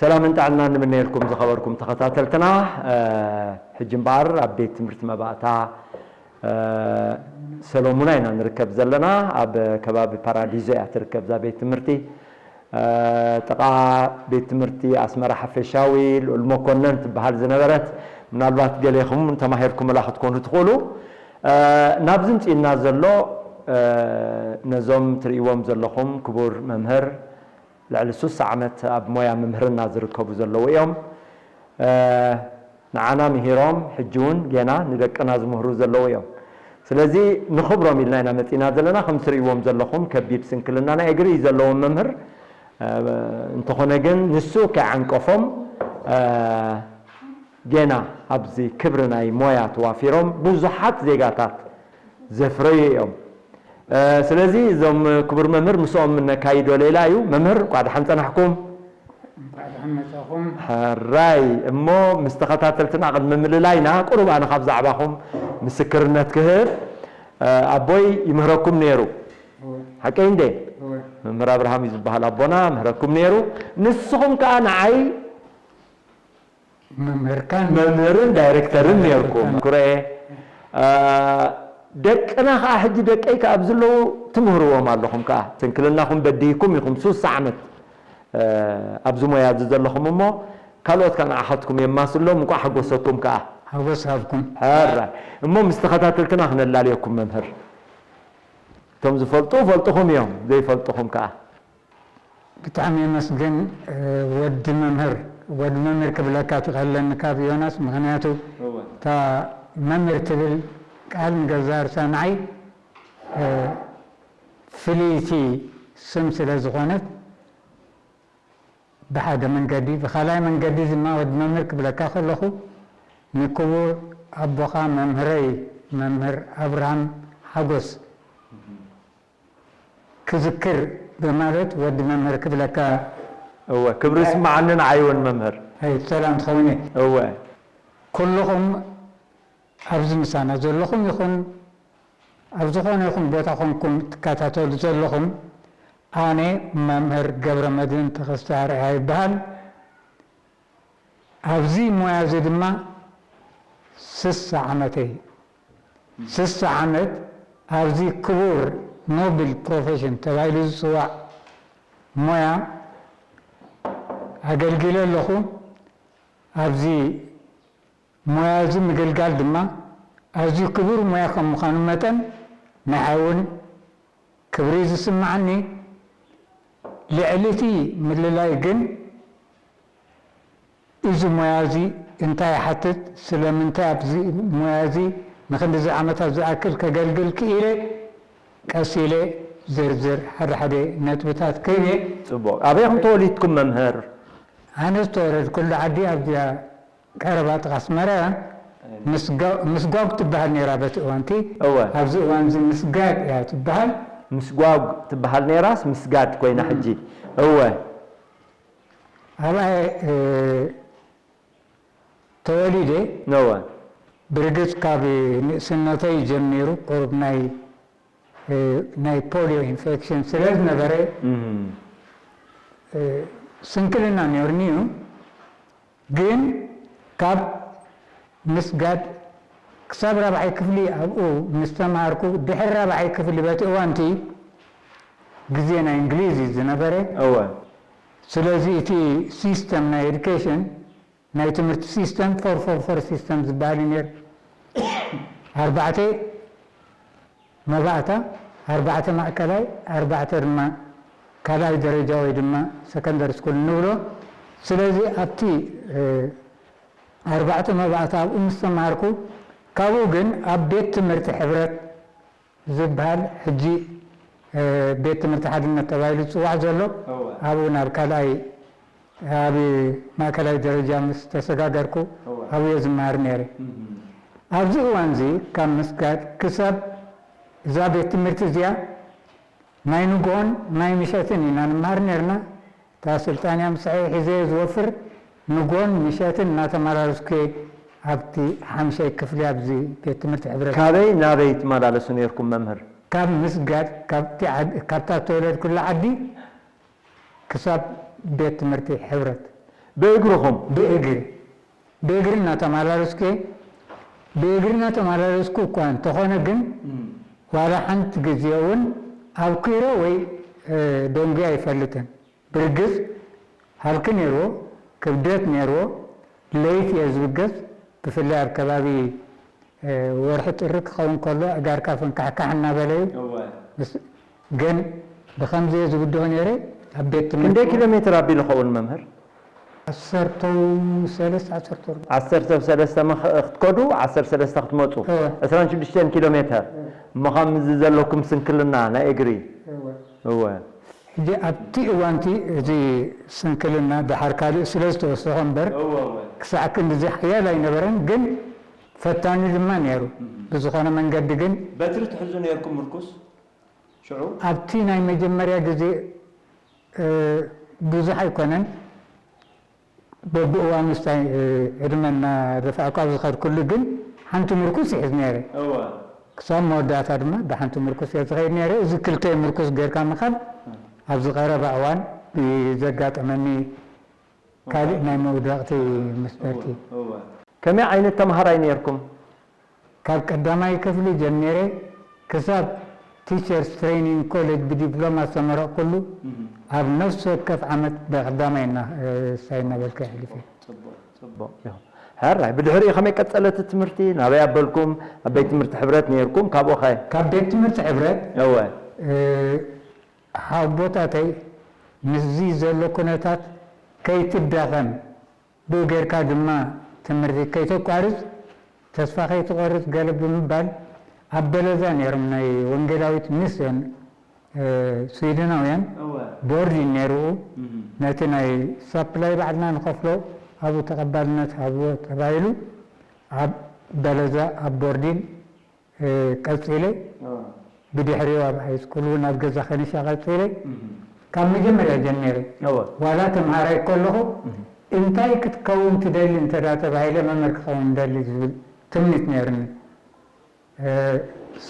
ሰላምን ጥዕናን ንምነየልኩም ዝኸበርኩም ተኸታተልትና። ሕጂ እምበኣር ኣብ ቤት ትምህርቲ መባእታ ሰሎሙና ኢና ንርከብ ዘለና። ኣብ ከባቢ ፓራዲዞ እያ ትርከብ እዛ ቤት ትምህርቲ። ጥቓ ቤት ትምህርቲ ኣስመራ ሓፈሻዊ ልኡል መኮነን ትበሃል ዝነበረት፣ ምናልባት ገሌኹም ተማሂርኩምላ ክትኮኑ ትኽእሉ። ናብዚ ምፅእና ዘሎ ነዞም ትርእይዎም ዘለኹም ክቡር መምህር ልዕሊ ሱሳ ዓመት ኣብ ሞያ ምምህርና ዝርከቡ ዘለዉ እዮም። ንዓና ምሂሮም ሕጂ እውን ጌና ንደቅና ዝምህሩ ዘለዉ እዮም። ስለዚ ንኽብሮም ኢልና ኢና መፂና ዘለና። ከም ትርእይዎም ዘለኹም ከቢድ ስንክልና ናይ እግሪ እዩ ዘለዎም መምህር። እንተኾነ ግን ንሱ ከይዓንቀፎም ጌና ኣብዚ ክብሪ ናይ ሞያ ተዋፊሮም ብዙሓት ዜጋታት ዘፍረዩ እዮም። ስለዚ እዞም ክቡር መምህር ምስኦም ነካይዶ ሌላ እዩ። መምህር እንኳዕ ደሓን ፀናሕኩም። እንኳዕ ደሓን መጻኹም። ሕራይ እሞ ምስ ተኸታተልትና ቅድሚ ምልላይና ቁሩብ ኣነ ካብ ዛዕባኹም ምስክርነት ክህብ። ኣቦይ ይምህረኩም ነይሩ። ሓቀይ እንዴ? መምህር ኣብርሃም እዩ ዝበሃል ኣቦና ምህረኩም ነይሩ። ንስኹም ከዓ ንዓይ መምህርካን መምህርን ዳይሬክተርን ነይርኩም። ኩርኤ ደቅና ከዓ ሕጂ ደቀይ ከዓ ኣብዚ ኣለዉ ትምህርዎም ኣለኹም ከዓ። ስንክልናኹም በዲህኩም ኢኹም ሱሳ ዓመት ኣብዚ ሞያ እዚ ዘለኹም እሞ ካልኦት ከዓ ንዓኻትኩም የማስሎም። እንቋዕ ሓጎሰኩም ከዓ። ሓጎስ ሃብኩም። ሕራይ እሞ ምስ ተኸታተልትና ክነላልየኩም መምህር። እቶም ዝፈልጡ ፈልጥኹም እዮም፣ ዘይፈልጥኹም ከዓ። ብጣዕሚ የመስግን ወዲ መምህር። ወዲ መምህር ክብለካ ትቐለኒ ካብ ዮናስ፣ ምኽንያቱ እታ መምህር ትብል ቃል ንገዛ ርሳ ንዓይ ፍልይቲ ስም ስለ ዝኾነት ብሓደ መንገዲ፣ ብኻልኣይ መንገዲ ድማ ወዲ መምህር ክብለካ ከለኹ ንክቡር ኣቦኻ መምህረይ መምህር ኣብርሃም ሓጎስ ክዝክር ብማለት ወዲ መምህር ክብለካ። እወ ክብሪ ይስምዓኒ ንዓይ እውን መምህር። ኣይ ሰላም ትኸውን እየ። እወ ኩልኹም ኣብዚ ምሳና ዘለኹም ይኹን ኣብ ዝኾነ ይኹን ቦታ ኮንኩም ትከታተሉ ዘለኹም ኣነ መምህር ገብረመድህን ተኸስተ ኣርኣያ ይበሃል። ኣብዚ ሞያ እዚ ድማ ስሳ ዓመተይ። ስሳ ዓመት ኣብዚ ክቡር ኖብል ፕሮፌሽን ተባሂሉ ዝፅዋዕ ሞያ ኣገልጊለ ኣለኹ። ኣብዚ ሞያ እዚ ምግልጋል ድማ ኣዝዩ ክቡር ሞያ ከም ምዃኑ መጠን ንዓይ እውን ክብሪ እዩ ዝስምዓኒ። ልዕሊ እቲ ምልላይ ግን እዚ ሞያ እዚ እንታይ ይሓትት፣ ስለምንታይ ኣብዚ ሞያ እዚ ንክንድዚ ዓመታት ዝኣክል ከገልግል ክኢለ፣ ቀስ ኢለ ዝርዝር ሓደ ሓደ ነጥብታት ክህብ እየ። ፅቡቕ። ኣበይ ኢኹም ተወሊድኩም መምህር? ኣነ ዝተወለድኩሉ ዓዲ ኣብዚኣ ቀረባ ጥቓ ኣስመራ እያ። ምስጓ- ምስጓግ ትበሃል ነይራ በቲ እዋንቲ። እወ። ኣብዚ እዋን እዚ ምስጋድ እያ ትበሃል። ምስጓግ ትበሃል ነይራስ ምስጋድ ኮይና ሕጂ። እወ። ኣብኣ እየ ተወሊደ። እወ። ብርግጽ ካብ ንእስነተይ ጀሚሩ ቁሩብ ናይ ናይ ፖሊዮ ኢንፌክሽን ስለ ዝነበረ ስንክልና ነይሩኒ እዩ። ግን ካብ ምስጋድ ክሳብ ራብዓይ ክፍሊ ኣብኡ ምስ ተምሃርኩ፣ ድሕሪ ራብዓይ ክፍሊ በቲ እዋንቲ ግዜ ናይ እንግሊዝ እዩ ዝነበረ። እወ። ስለዚ እቲ ሲስተም ናይ ኤዱኬሽን ናይ ትምህርቲ ሲስተም ፎር ፎር ፎር ሲስተም ዝበሃል እዩ ነይሩ። ኣርባዕተ መባእታ፣ ኣርባዕተ ማእከላይ፣ ኣርባዕተ ድማ ካልኣይ ደረጃ ወይ ድማ ሰከንደሪ ስኩል እንብሎ። ስለዚ ኣብቲ ኣርባዕተ መባእታ ኣብኡ ምስ ተማሃርኩ፣ ካብኡ ግን ኣብ ቤት ትምህርቲ ሕብረት ዝበሃል ሕጂ ቤት ትምህርቲ ሓድነት ተባሂሉ ዝፅዋዕ ዘሎ ኣብኡ ናብ ካልኣይ ኣብ ማእከላይ ደረጃ ምስ ተሰጋገርኩ ኣብኡ እየ ዝመሃር ነይረ። ኣብዚ እዋን እዚ ካብ ምስጋድ ክሳብ እዛ ቤት ትምህርቲ እዚኣ ናይ ንግሆን ናይ ምሸትን ኢና ንመሃር ነርና። እታ ስልጣንያ ምሳሐ ሒዘ እየ ዝወፍር። ንግሆን ምሸትን እናተመላለስኩ እየ ኣብቲ ሓምሻይ ክፍሊ ኣብዚ ቤት ትምህርቲ ሕብረት። ካበይ ናበይ ትመላለሱ ነርኩም መምህር? ካብ ምስጋድ ካብታ እተወለድኩላ ዓዲ ክሳብ ቤት ትምህርቲ ሕብረት። ብእግርኹም? ብእግሪ ብእግሪ እናተመላለስኩ እየ። ብእግሪ እናተመላለስኩ እኳ እንተኾነ ግን ዋላ ሓንቲ ግዜ እውን ኣብኲረ ወይ ደንጉየ ኣይፈልጥን። ብርግጽ ሃልኪ ነይርዎ፣ ክብደት ነይርዎ። ለይቲ እየ ዝብገስ፣ ብፍላይ ኣብ ከባቢ ወርሒ ጥሪ ክኸውን ከሎ ኣእጋርካ ፍንካሕካሕ እናበለ እዩ። ግን ብኸምዚ እየ ዝብድሆ ነይረ። ኣብ ቤት ትምህርቲ ክንደይ ኪሎ ሜትር ኣቢሉ ኸውን መምህር? ዓሰርተ ሰለስተ ዓሰርተ ኣርባዕተ ዓሰርተ ሰለስተ ክትከዱ ዓሰርተ ሰለስተ ክትመፁ ዕስራን ሽዱሽተን ኪሎ ሜተር እሞ ከምዚ ዘለኩም ስንክልና ናይ እግሪ እወ ሕጂ ኣብቲ እዋንቲ እዚ ስንክልና ደሓር ካልእ ስለ ዝተወሰኸ እምበር ክሳዕ ክንድዚ ሓያል ኣይነበረን፣ ግን ፈታኒ ድማ ነይሩ። ብዝኾነ መንገዲ ግን በትሪ ትሕዙ ነይርኩም ምርኩስ ሽዑ? ኣብቲ ናይ መጀመርያ ግዜ ብዙሕ ኣይኮነን። በብእዋኑ ስታይ ዕድመ እናደፋእኩ ኣብ ዝኸድኩሉ ግን ሓንቲ ምርኩስ ይሕዝ ነይረ። ክሳብ መወዳእታ ድማ ብሓንቲ ምርኩስ እየ ዝኸይድ ነይረ። እዚ ክልተ ምርኩስ ጌርካ ምኻድ ኣብዚ ቀረባ እዋን ብዘጋጠመኒ ካልእ ናይ መውደቕቲ መስመርቲ። ከመይ ዓይነት ተምሃራይ ነይርኩም? ካብ ቀዳማይ ክፍሊ ጀሚረ ክሳብ ቲቸርስ ትሬኒንግ ኮሌጅ ብዲፕሎማ ዝተመረቕኩሉ ኣብ ነፍሲ ወከፍ ዓመት ብቐዳማይ ሳይ እናበልኩ የሕልፍ እየ። ሕራይ ብድሕሪኡ ከመይ ቀጸለ እቲ ትምህርቲ? ናበይ ኣበልኩም? ኣብ ቤት ትምህርቲ ሕብረት ነይርኩም? ካብኡ ኸ? ካብ ቤት ትምህርቲ ሕብረት እወ ሓቦታተይ ምስዚ ዘሎ ኩነታት ከይትዳኸም ብኡ ጌርካ ድማ ትምህርቲ ከይተቋርጽ፣ ተስፋ ከይትቖርጽ ገለ ብምባል ኣብ በለዛ ነይሮም ናይ ወንጌላዊት ሚስዮን ስዊድናውያን ቦርዲን ነይርኡ ነቲ ናይ ሳፕላይ ባዕልና ንኸፍሎ ኣብኡ ተቐባልነት ሃብዎ ተባሂሉ ኣብ በለዛ ኣብ ቦርዲን ቀጺለ ብድሕሪኡ ኣብ ሃይስኩል እውን ኣብ ገዛ ከኒሻ ቀጺለ ካብ መጀመርያ ጀሚረ ዋላ ተምሃራይ ከለኹ እንታይ ክትከውን ትደሊ እንተ ተባሂለ መምህር ክኸውን ደሊ ዝብል ትምኒት ነይርኒ።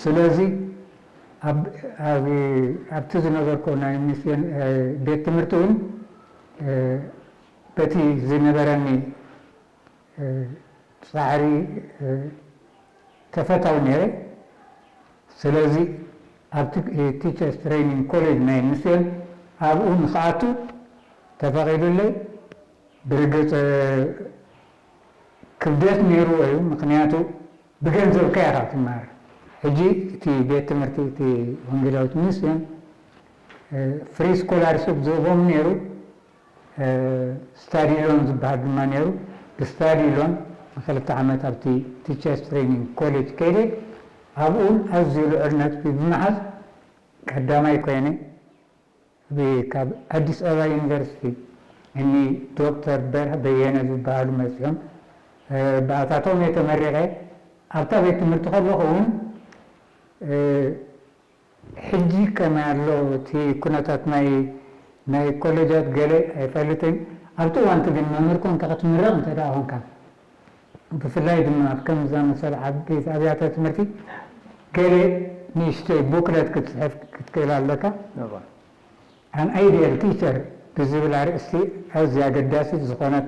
ስለዚ ኣብቲ ዝነበርኩ ናይ ሚስዮን ቤት ትምህርቲ እውን በቲ ዝነበረኒ ፃዕሪ ተፈታዊ ነይረ። ስለዚ ኣብ ቲቸርስ ትሬኒንግ ኮሌጅ ናይ ሚስዮን ኣብኡ ንክኣቱ ተፈቒዱለይ። ብርግፅ ክብደት ነይርዎ እዩ፣ ምክንያቱ ብገንዘብካ ኢኻ ትመሃር። ሕጂ እቲ ቤት ትምህርቲ እቲ ወንጌላዊት ሚስዮን ፍሪ ስኮላርሽፕ ዝህቦም ነይሩ። ስታዲ ሎን ዝበሃል ድማ ነይሩ። ብስታዲ ሎን ንክልተ ዓመት ኣብቲ ቲቸርስ ትሬኒንግ ኮሌጅ ከይደ ኣብኡ እውን ኣዝዩ ልዑል ነጥቢ ብምሓዝ ቀዳማይ ኮይነ። ካብ ኣዲስ ኣበባ ዩኒቨርሲቲ እኒ ዶክተር በርሀ በየነ ዝበሃሉ መፂኦም ብኣታቶም እየ ተመሪቐ። ኣብታ ቤት ትምህርቲ ከለኹ እውን ሕጂ ከመይ ኣሎ እቲ ኩነታት ናይ ናይ ኮሌጃት ገለ ኣይፈልጥን። ኣብቲ እዋንቲ ግን መምህር ኮንካ ክትምረቕ እንተ ደኣ ኮንካ ብፍላይ ድማ ኣብ ከም ዝኣመሰለ ዓበይቲ ኣብያተ ትምህርቲ ገለ ንእሽተይ ቡክለት ክትፅሕፍ ክትክእል ኣለካ። An ideal teacher ብዝብል ኣርእስቲ ኣዝያ ኣገዳሲት ዝኾነት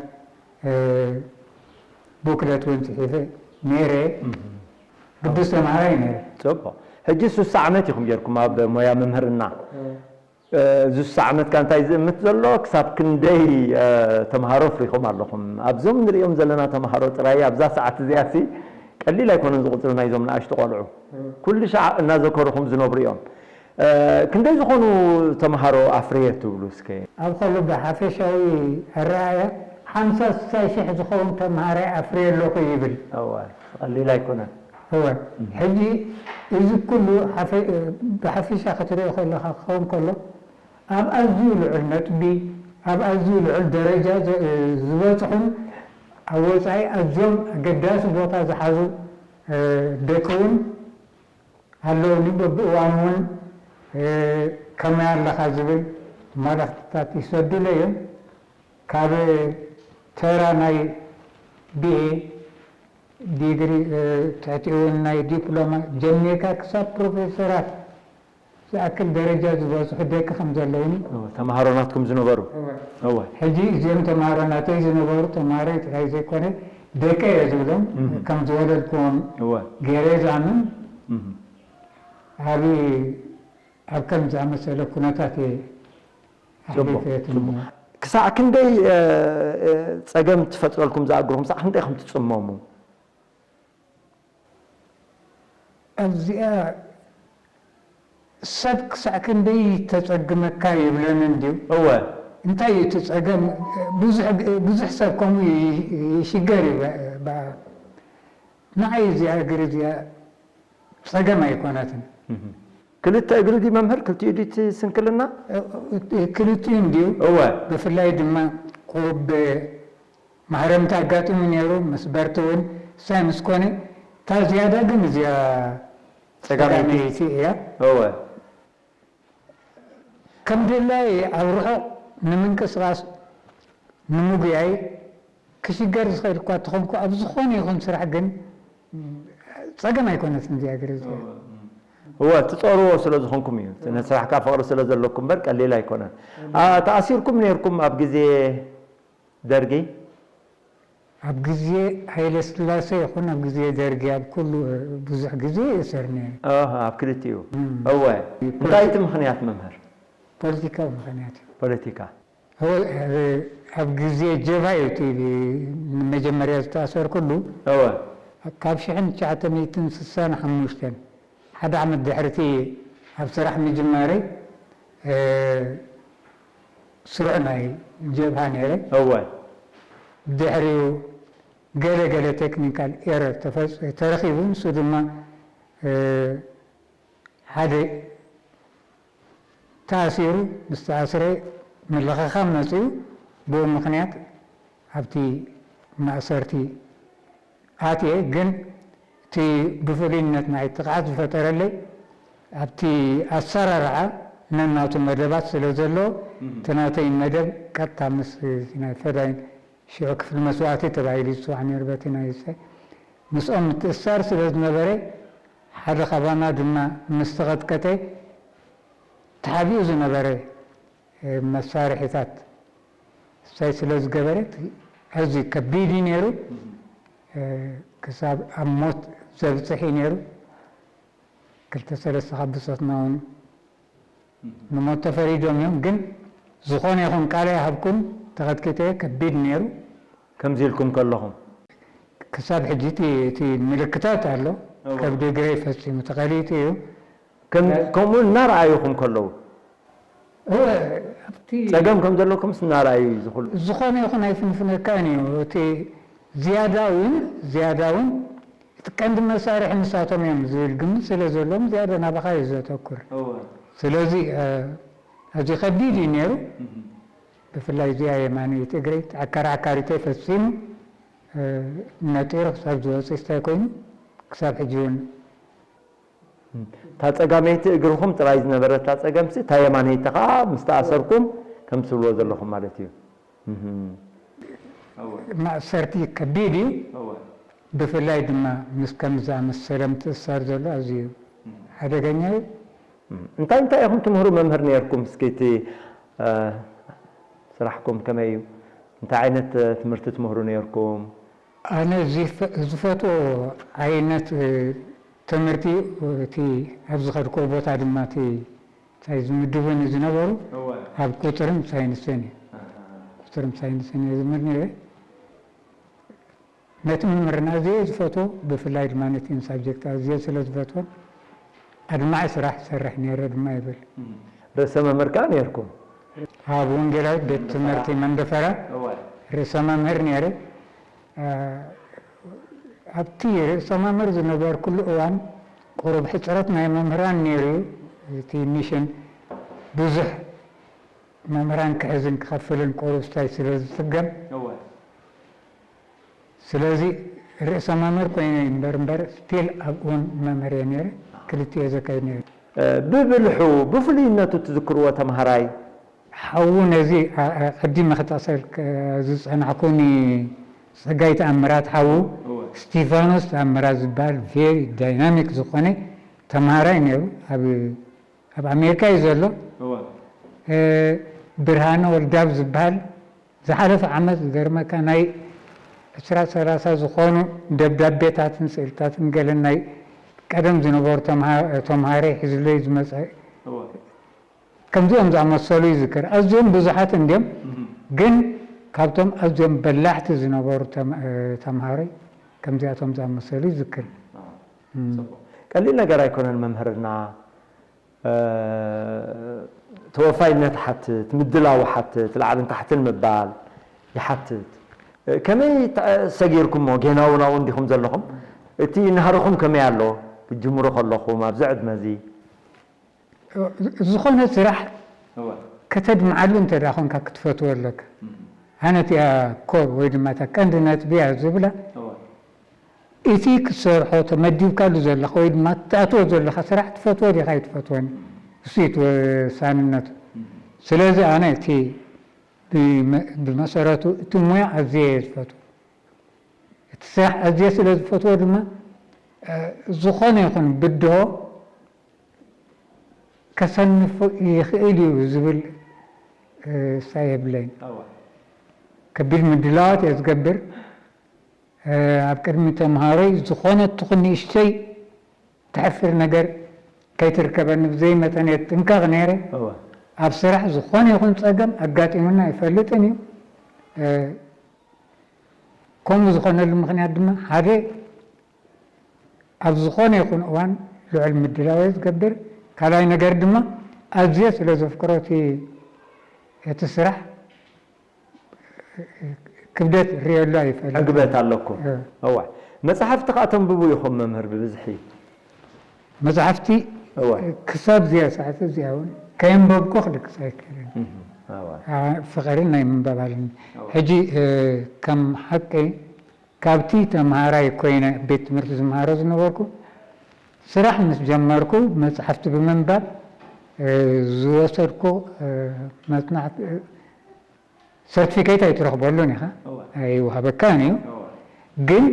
ቡክለት እውን ፅሒፈ ነይረ። ግዱስ ተምሃራይ ነይረ። ፅቡቕ። ሕጂ ሱሳ ዓመት ኢኹም ጌርኩም ኣብ ሞያ መምህርና። ዙሳ ዓመትካ እንታይ ዝእምት ዘሎ ክሳብ ክንደይ ተምሃሮ ኣፍሪኹም ኣለኹም? ኣብዞም ንሪኦም ዘለና ተምሃሮ ጥራይ ኣብዛ ሰዓት እዚኣ ሲ ቀሊል ኣይኮነን ዝቑፅሪ ናይዞም ንኣሽቱ ቆልዑ። ኩሉ ሻዕ እናዘከሩኹም ዝነብሩ እዮም። ክንደይ ዝኾኑ ተምሃሮ ኣፍርየ ትብሉ እስከ? ኣብ ኸሉ ብሓፈሻዊ ኣረኣእያ ሓምሳ ስሳይ ሽሕ ዝኸውን ተምሃራይ ኣፍርየ ኣለኹ ይብል። እወ፣ ቀሊል ኣይኮነን። እወ፣ ሕጂ እዚ ኩሉ ሓፈ- ብሓፈሻ ክትሪኦ ከለኻ ክኸውን ከሎ ኣብ ኣዝዩ ልዑል ነጥቢ ኣብ ኣዝዩ ልዑል ደረጃ ዘ- ዝበፅሑን ኣብ ወፃኢ ኣዝዮም ኣገዳሲ ቦታ ዝሓዙ ደቂ እውን ኣለውኒ። በብእዋኑ እውን ከመይ ኣለኻ ዝብል መልእኽትታት ይሰዱለይ እዮም። ካብ ተራ ናይ ቢኤ ዲግሪ ትሕቲኡ እውን ናይ ዲፕሎማ ጀሚርካ ክሳብ ፕሮፌሰራት ዝኣክል ደረጃ ዝበፅሑ ደቂ ከም ዘለውን እወ፣ ተምሃሮ ናትኩም ዝነበሩ እወ። እወ ሕጂ እዚኦም ተምሃሮ ናተይ ዝነበሩ ተምሃሮይ ጥራይ ዘይኮነ ደቀ እየ ዝብሎም እህ። ከም ዝወለድኩዎም እወ። ገይረ ዝኣምን እህ። ኣብ ኣብ ከም ዝኣመሰለ ኩነታት እየ ጽቡቕ ኣሕሊፈ ጽቡቕ። ትምህር። ክሳዕ ክንደይ እ፣ እ፣ ጸገም ትፈጥረልኩም ዝኣግርኩም ክሳዕ ክንደይ ከም ትጽመሙ? ኣብዚኣ ሰብ ክሳዕ ክንደይ ተጸግመካ ይብለኒ እንድዩ። እወ። እንታይ እዩ እቲ ጸገም? ብዙሕ፣ ብዙሕ ሰብ ከምኡ ይ-፣ ይሽገር እዩ። ባ-፣ ንዓይ እዚኣ እግሪ እዚኣ ጸገም ኣይኮነትን። እህ። ክልተ እግሪ ድዩ መምህር? ክልቲኡ ድዩ እቲ ስንክልና? ክልቲኡ እንድዩ። እወ። ብፍላይ ድማ ቁሩብ ማህረምቲ ኣጋጢሙ ነይሩ፣ ምስ በርቲ እውን ሳይ ምስ ኮነ፣ እታ ዝያዳ ግን እዚኣ ጸጋመይቲ። ጸጋመይቲ እያ። እወ። ከም ድላየ ኣብ ርሑቕ ንምንቅስቓስ ንምጉያይ ክሽገር ዝኽእል እኳ እንተኾንኩ፣ ኣብ ዝኾነ ይኹን ስራሕ ግን ጸገም ኣይኮነትን እዚኣ እግሪ እዚኣ። እወ ትጸርዎ ስለ ዝኾንኩም እዩ። እቲ ንስራሕካ ፍቕሪ ስለ ዘለኩም እምበር ቀሊል ኣይኮነን። ኣ፣ ተኣሲርኩም ነይርኩም ኣብ ግዜ ደርጊ? ኣብ ግዜ ሃይለ ስላሴ ይኹን ኣብ ግዜ ደርጊ ኣብ ኩሉ ብዙሕ ግዜ ይእሰር ነይረ። ኣሃ፣ ኣብ ክልቲኡ። እም። እወ። እንታይ እቲ ምኽንያት መምህር? ፖለቲካዊ ምኽንያት እዩ። ፖለቲካ። እወ፣ ኣብ ግዜ ጀብሃ እዩ እቲ ንመጀመርያ ዝተኣሰርኩሉ። እወ። ካብ ሽሕን ትሽዓተ ሚእትን ስሳን ሓሙሽተን ሓደ ዓመት ድሕሪ እቲ ኣብ ስራሕ ምጅማረይ፣ እ፣ ስሩዕ ናይ ጀብሃ ነይረ። እወ። ድሕሪኡ ገለ ገለ ቴክኒካል ኤረር ተፈጽ-፣ ተረኺቡ፣ ንሱ ድማ፣ እ፣ ሓደ ተኣሲሩ፣ ምስ ተኣስረ ምልኽኻም መጺኡ፣ ብኡ ምኽንያት ኣብቲ ማእሰርቲ ኣትየ። ግን እቲ ብፍሉይነት ንዓይ ጥቕዓት ዝፈጠረለይ ኣብቲ ኣሰራርዓ ነናቱ መደባት ስለ ዘሎ፣ እህ። እቲ ናተይ መደብ ቀጥታ ምስ እቲ ናይ ፈዳይን ሽዑ ክፍሊ መስዋእቲ ተባሂሉ ዝፅዋዕ ነይሩ በቲ ናይ ሰ-፣ ምስኦም ምትእስሳር ስለ ዝነበረ፣ ሓደ ካባና ድማ ምስ ተቐጥቀጠ ተሓቢኡ ዝነበረ፣ እ፣ መሳርሒታት ሳይ ስለ ዝገበረ፣ ኣዝዩ ከቢድ እዩ ነይሩ። እ፣ ክሳብ ኣብ ሞት ዘብፅሕ እዩ ነይሩ። ክልተ ሰለስተ ካብ ብፆትና እውን ንሞት ተፈሪዶም እዮም። ግን ዝኾነ ይኹን ቃል ኣይሃብኩን፣ ተቐጥቂጠ፣ ከቢድ ነይሩ። ከምዚ ኢልኩም ከለኹም? ክሳብ ሕጂ እቲ፣ እቲ ምልክታት ኣሎ። እወ። ከብዲ እግረይ ፈጺሙ ተቐሊጡ እዩ። ከም-፣ ከምኡ እናረኣዩኹም ከለዉ? እወ፣ ኣብቲ ጸገም ከም ዘለኩምስ እናረኣዩ እዩ ዝኹሉ። ዝኾነ ይኹን ኣይፍንፍነካን እዩ። እቲ ዝያዳ እውን፣ ዝያዳ እውን እቲ ቀንዲ መሳርሒ ንሳቶም እዮም ዝብል ግምት ስለ ዘለዎም ዝያዳ ናባኻ እዩ ዘተኩር። እወ። ስለዚ፣ እ፣ ኣዝዩ ከቢድ እዩ ነይሩ። እህ። ብፍላይ እዚኣ የማነይቲ እግረይ ዓካሪ ዓካሪተይ ፈጺሙ፣ እ፣ ነጢሩ ክሳብ ዝወፅእ እንታይ ኮይኑ ክሳብ ሕጂ እውን እታ ጸጋመይቲ እግርኹም ጥራይ ዝነበረታ ጸገምሲ፣ እታ የማነይቲ ከኣ ምስ ተኣሰርኩም ከም ትብልዎ ዘለኹም ማለት እዩ። እህ። ማእሰርቲ ከቢድ እዩ። እወ። ብፍላይ ድማ ምስ ከምዚ ዝኣመሰለ ምትእስሳር ዘሎ ኣዝዩ ሓደገኛ እዩ። እም፣ እንታይ እንታይ ኢኹም ትምህሩ መምህር ነይርኩም? እስኪ እቲ፣ እ፣ ስራሕኩም ከመይ እዩ? እንታይ ዓይነት፣ እ፣ ትምህርቲ ትምህሩ ነይርኩም? ኣነ ዝፈ-፣ ዝፈትዎ ዓይነት፣ እ፣ ትምህርቲ፣ እቲ ኣብ ዝኸድኩዎ ቦታ ድማ እቲ እንታይ ዝምድቡኒ ዝነበሩ እወ። ኣብ ቁጽርን ሳይንስን እዩ። ኣሃ። ቁጽርን ሳይንስን እየ ዝምህር ነይረ። ነቲ ምምርና ኣዝየ ዝፈትዎ፣ ብፍላይ ድማ ነቲ ሳብጀክት ኣዝየ ስለ ዝፈትዎን ኣድማዒ ስራሕ እሰርሕ ነይረ ድማ ይብል። እም። ርእሰ መምህር ከኣ ነይርኩም? ኣብ ወንጌላዊት ቤት ትምህርቲ መንደፈራ እወ። ርእሰ መምህር ነይረ። እ፣ ኣብቲ ርእሰ መምህር ዝነበርኩሉ እዋን ቁሩብ ሕጽረት ናይ መምህራን ነይሩ እዩ። እቲ ሚሽን ብዙሕ መምህራን ክሕዝን ክኸፍልን ቁሩብ ስታይ ስለ ዝጽገም፣ እወ። ስለዚ ርእሰ መምህር ኮይነ እምበር፣ እምበር ስቲል ኣብኡ እውን መምህር እየ ነይረ። ክልቲኡ እየ ዘካይድ ነይረ። እ፣ ብብልሑ፣ ብፍሉይነቱ እትዝክርዎ ተምሃራይ? ሓዉ ነዚ፣ ኣ-፣ ኣ-፣ ቀዲመ ክጠቕሰልክ ዝጸናሕኩኒ ጸጋይ ተኣምራት ሓዉ፣ እወ። ስቲፋኖስ ተኣምራት ዝበሃል ቬሪ ዳይናሚክ ዝኾነ ተምሃራይ ነይሩ። ኣብ ኣብ ኣሜሪካ እዩ ዘሎ። ብርሃነ ወልዳብ ዝበሃል ዝሓለፈ ዓመት ዝገርመካ ናይ ዕስራ ሰላሳ ዝኾኑ ደብዳቤታትን ስእልታትን ገለን ናይ ቀደም ዝነበሩ ተምሃራይ ሒዙለይ ዝመፀ ከምዚኦም ዝኣመሰሉ ይዝክር። ኣዝዮም ብዙሓት እንድዮም፣ ግን ካብቶም ኣዝዮም በላሕቲ ዝነበሩ ተምሃራይ ከምዚኣቶም ዝኣመሰሉ ይዝክር። ቀሊል ነገር ኣይኮነን መምህርና። ተወፋይነት ሓትት፣ ምድላው ሓትት፣ ላዕልን ታሕትን ምባል ይሓትት። ከመይ ሰጊርኩሞ? ጌና እውን ኣብኡ እንዲኹም ዘለኹም። እቲ ናህርኹም ከመይ ኣሎ? ክትጅምሩ ከለኹም ኣብዚ ዕድመ እዚ ዝኾነ ስራሕ ከተድምዓሉ እንተ ደኣ ኾንካ ክትፈትዎ ኣለካ። ኣነ እቲኣ ኮር ወይ ድማ እታ ቀንዲ ነጥቢ እያ ዝብላ እቲ ክትሰርሖ ተመዲብካሉ ዘለኻ ወይ ድማ ትኣትዎ ዘለኻ ስራሕ ትፈትዎ ዲኻ ኣይትፈትዎን እሱ እዩ እቲ ወሳንነቱ። ስለዚ ኣነ እቲ ብመሰረቱ እቲ ሞያ ኣዝየ እየ ዝፈትዎ። እቲ ስራሕ ኣዝየ ስለ ዝፈትዎ ድማ ዝኾነ ይኹን ብድሆ ከሰንፎ ይኽእል እዩ ዝብል እሳቤ የብለይን። ከቢድ ምድላዋት እየ ዝገብር። ኣብ ቅድሚ ተምሃሮይ ዝኾነት ትኹን ንእሽተይ ተሕፍር ነገር ከይትርከበኒ ብዘይ መጠን እየ ዝጥንቀቕ ነይረ። ኣብ ስራሕ ዝኾነ ይኹን ፀገም ኣጋጢሙኒ ኣይፈልጥን እዩ። ከምኡ ዝኾነሉ ምኽንያት ድማ ሓደ ኣብ ዝኾነ ይኹን እዋን ልዑል ምድላው እየ ዝገብር። ካልኣይ ነገር ድማ ኣዝየ ስለ ዘፍቅሮ እቲ ስራሕ ክብደት ርእየሉ ኣይፈልጥን። ዕግበት ኣለኩም። እዋ መጻሕፍቲ ከኣ ተንብቡ ኢኹም መምህር ብብዝሒ። መጻሕፍቲ ክሳብ እዚኣ ሰዓት እዚኣ እውን ከየንበብኩ ክልግስ ኣይክእልን። ፍቕሪ ናይ ምንባብ ኣለኒ። ሕጂ ከም ሓቂ ካብቲ ተምሃራይ ኮይነ ቤት ትምህርቲ ዝምሃሮ ዝነበርኩ ስራሕ ምስ ጀመርኩ መጽሓፍቲ ብምንባብ ዝወሰድኩ መጽናዕቲ ሰርቲፊኬት ኣይትረኽበሉን ኢኻ ኣይወሃበካን እዩ። ግን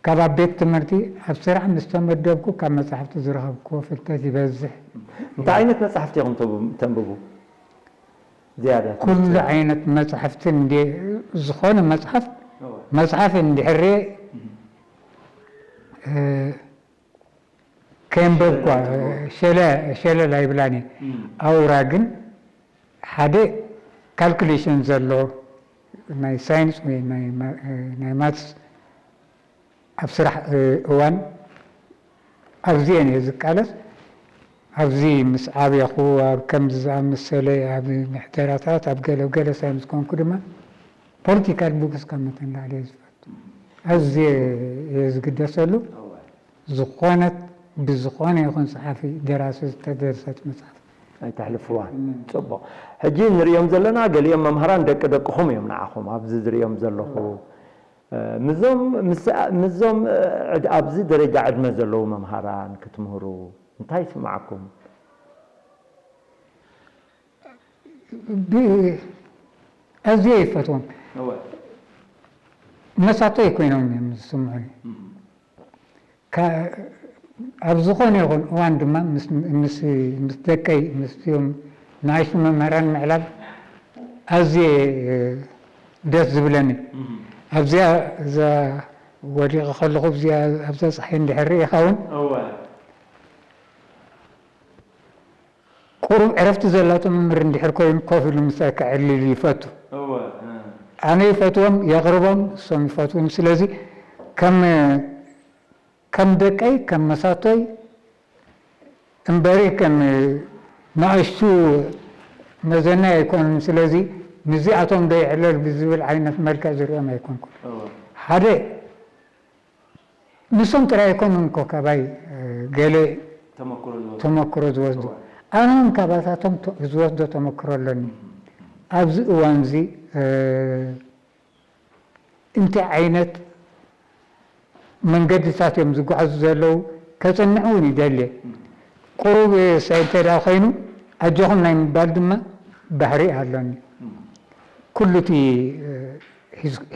ካብ ኣብ ቤት ትምህርቲ ኣብ ስራሕ ምስ ተመደብኩ ካብ መጽሓፍቲ ዝረኸብክዎ ፍልጠት ይበዝሕ። እንታይ ዓይነት መጽሓፍቲ ኢኹም ተንብቡ? ዝያዳ ኩሉ ዓይነት መጽሕፍቲ እንዲ ዝኾነ መጽሓፍ መጽሓፍ እንድሕር ከየንበብኳ ሸለል ኣይብላን እየ። ኣውራ ግን ሓደ ካልኩሌሽን ዘሎ ናይ ሳይንስ ወይ ናይ ማትስ ኣብ ስራሕ እዋን ኣብዚኤን እየ ዝቃለስ። ኣብዚ ምስ ዓብየኹ ኣብ ከምዚ ዝኣመሰለ ኣብ ምሕደራታት ኣብ ገለ ገለ ሳይ ምስ ኮንኩ ድማ ፖለቲካል ቡክስ ካብ መጠን ላዕሊ እየ ዝፈቱ። ኣዝየ እየ ዝግደሰሉ። ዝኾነት ብዝኾነ ይኹን ጸሓፊ ደራሲ ዝተደርሰት መጽሓፍ ኣይተሕልፍዋን። ጽቡቕ። ሕጂ ንርእዮም ዘለና ገሊኦም መምሃራን ደቂ ደቅኹም እዮም ንዓኹም ኣብዚ ዝርእዮም ዘለኹ። ምስዞም ምስዞም ኣብዚ ደረጃ ዕድመ ዘለዉ መምሃራን ክትምህሩ እንታይ ይስምዓኩም? ኣዝየ ይፈትዎም። መሳተይ ኮይኖም እዮም ዝስምዑኒ። ኣብ ዝኾነ ይኹን እዋን ድማ ምስ ደቀይ ምስኦም ንኣሽቱ መምህራን ምዕላል ኣዝየ ደስ ዝብለኒ። ኣብዚኣ እዛ ወዲቐ ከለኹ ኣብዛ ፀሓይ እንድሕር ርኢኻ እውን ቁሩብ ዕረፍቲ ዘላቶ መምህር እንድሕር ኮይኑ ኮፍ ኢሉ ምሳይ ከዕልል ይፈቱ። ኣነ ይፈትዎም፣ የቕርቦም፣ እሶም ይፈትዉኒ። ስለዚ ከም ከም ደቀይ ከም መሳቶይ እምበሪ ከም ንኣሽቱ መዘናይ ኣይኮኑን። ስለዚ ምስዚኣቶም ዶ ይዕለል ብዝብል ዓይነት መልክዕ ዝሪኦም ኣይኮንኩን። ሓደ ንሶም ጥራይ ኣይኮኑን እኮ ካባይ ገለ ተመክሮ ዝወስዱ፣ ኣነ እውን ካባታቶም ዝወስዶ ተመክሮ ኣለኒ። ኣብዚ እዋን እዚ እንታይ ዓይነት መንገድታት እዮም ዝጓዓዙ ዘለዉ ከፅንዕ እውን ይደሊ። ቁሩብ ሳይ እንተ ደኣ ኮይኑ ኣጆኹም ናይ ምባል ድማ ባህሪ ኣለኒ። ኩሉ እቲ